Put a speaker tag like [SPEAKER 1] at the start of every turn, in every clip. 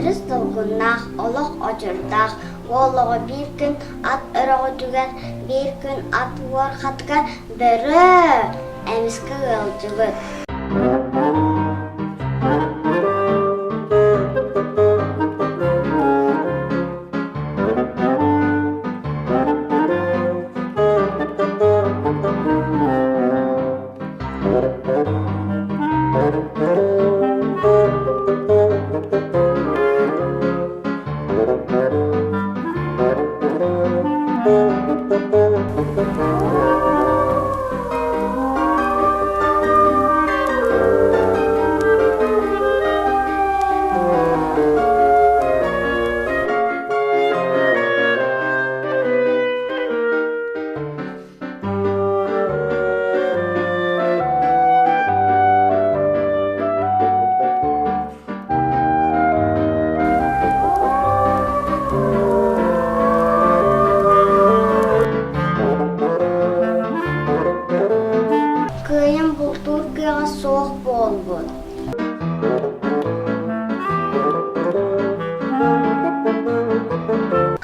[SPEAKER 1] Өрүс долгуннаах, олох одьурдаах, уол оҕо биир күн ат өрөҕөтүгэр, биир күн ат уорҕатыгар бөрө эмискэ ыалдьыбыт. Кыайан бултуур кыаҕа суох буолбут.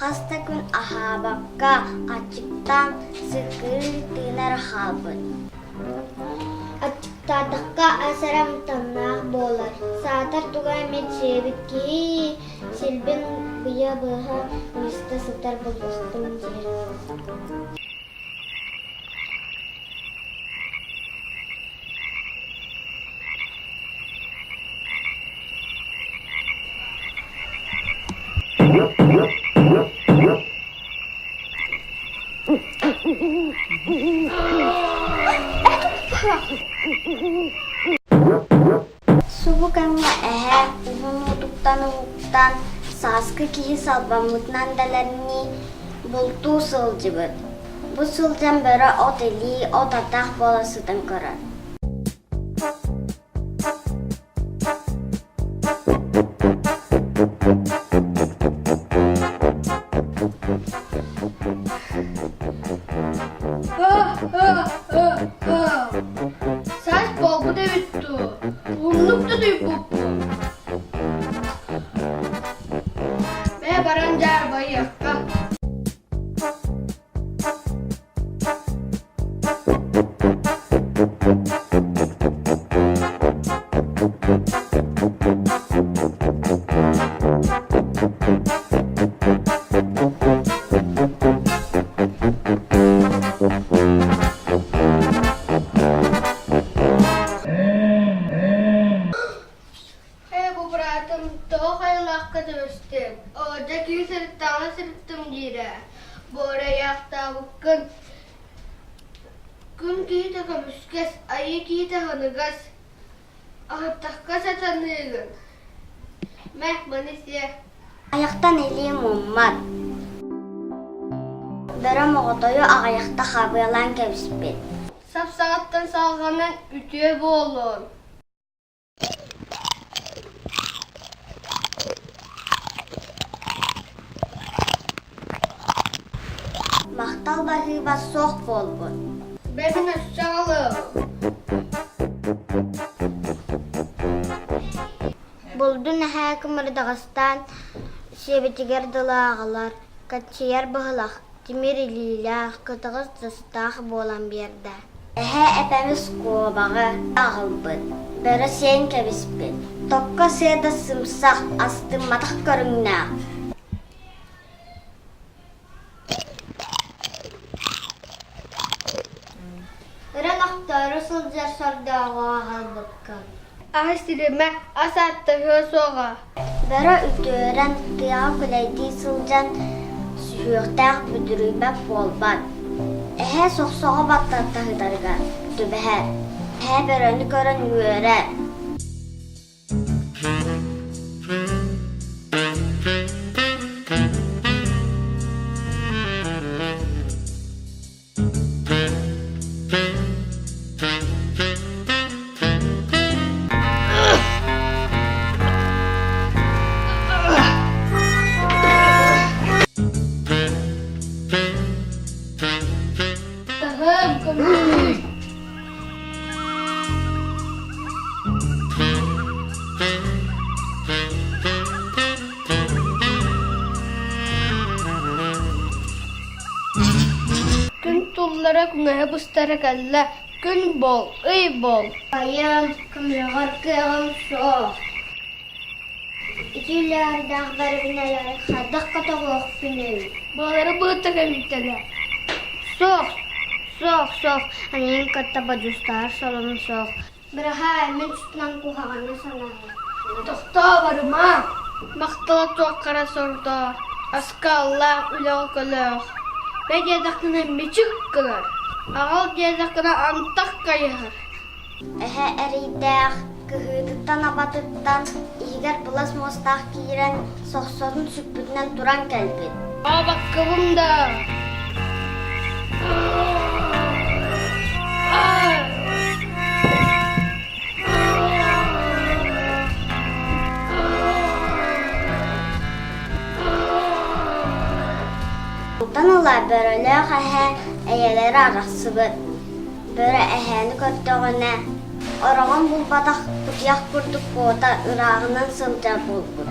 [SPEAKER 1] Хас да күн аһаабакка, аччыктаан сыккырыы тыына эрэ хаалбыт.
[SPEAKER 2] Аччыктаатахха ас эрэ амтаннаах буолар, саатар туга эмит сиэбит киһи силбин быйа-быһа ыйыста сытар буолуохпун диир.
[SPEAKER 1] Субу кэмҥэ эһэ уһун уутуттан уһуктан, сааскы киһи салбаммытынан дэлэрнии бултуу сылдьыбыт. Бу сылдьан бөрө от илии, от атах буола сытан көрөр.
[SPEAKER 2] Саас буолбут эбит дуу, уһуннук да утуйбуппун. Мэ баран дьаарбайыахха. Ээ, бу быраатым тоҕо хайалаахха түбэстиҥ? Оо, дьэ киһи сырыттаҕына сырыттым диирэ. Буорайаахтаабыккын. Күн киһитэ көмүскэс, айыы киһитэ аһыныгас. Аһыттахха сатаныыгын. Мэ, маны сиэ.
[SPEAKER 1] Айахтан илии муммат. Бөрө моҕотойу аҕыйахта хабыалаан кэбиспит.
[SPEAKER 2] Сап-саҕаттан салҕанан үтүө буолуон.
[SPEAKER 1] Махтал баһыыба суох буолбут.
[SPEAKER 2] Бэбин өссө аҕалыам.
[SPEAKER 1] Булдун эһээ кымырдаҕастаан сиэбитигэр дылы аҕалар, каччыйар быһылах, тимир илиилээх, кытаҕас тыстаах буолан биэрдэ. Эһээ эпэмис куобаҕы аҕалбыт, бөрө сиэн кэбиспит, токко сыа да сымсах, астымматах көрүҥнээх.
[SPEAKER 2] Ыран охтоору сылдьар сордооҕу аҕалбыккын. Аһы сиримэ, ас ааттаһыа суоҕа.
[SPEAKER 1] Бөрө үтүөрэн, тыаҕа күлэйдии сылдьан сүһүөхтээх бүдүрүйбэт буолбат. Эһэ сохсоҕо баттатаһытарыгар түбэһэр. Эһэ бөрөнү көрөн үөрэр.
[SPEAKER 2] Таһым, көмүс.
[SPEAKER 3] Оҕолоро күҥэһи быстара кэллэ, күн буол, ый буол.
[SPEAKER 2] Айым, көмөлөһөр кыаҕым суох. Ити үлэлэрдээх бэрэбинэлэри хайдах көтөҕүөхпүнүй?
[SPEAKER 3] Балары быыта кэлийтэлэ.
[SPEAKER 2] Суох, суох, суох, эйигин кытта бодьуустаһар солом суох. Быраһаай, мин сытынан куһаҕаны санаама.
[SPEAKER 3] Тохтоо барыма, махтала туох хара сордоох, аскаллаах үлэҕэ көлөөх. Бэ диэтэххинэ мичик гынар, аҕал диэтэххинэ антах хайыһар.
[SPEAKER 1] Эһэ эрэйдээх, кыһыытыттан-абатыттан иһигэр былас муостаах киирэн, сохсотун сүкпүтүнэн туран кэлбит.
[SPEAKER 3] Аабаккабын да
[SPEAKER 1] Онтон ыла бөрөлөөх эһэ эйэлэрэ арахсыбыт. Бөрө эһээни көрдөҕүнэ, ороҕун булбатах кутуйах курдук куота ырааҕынан сылдьар буолбут.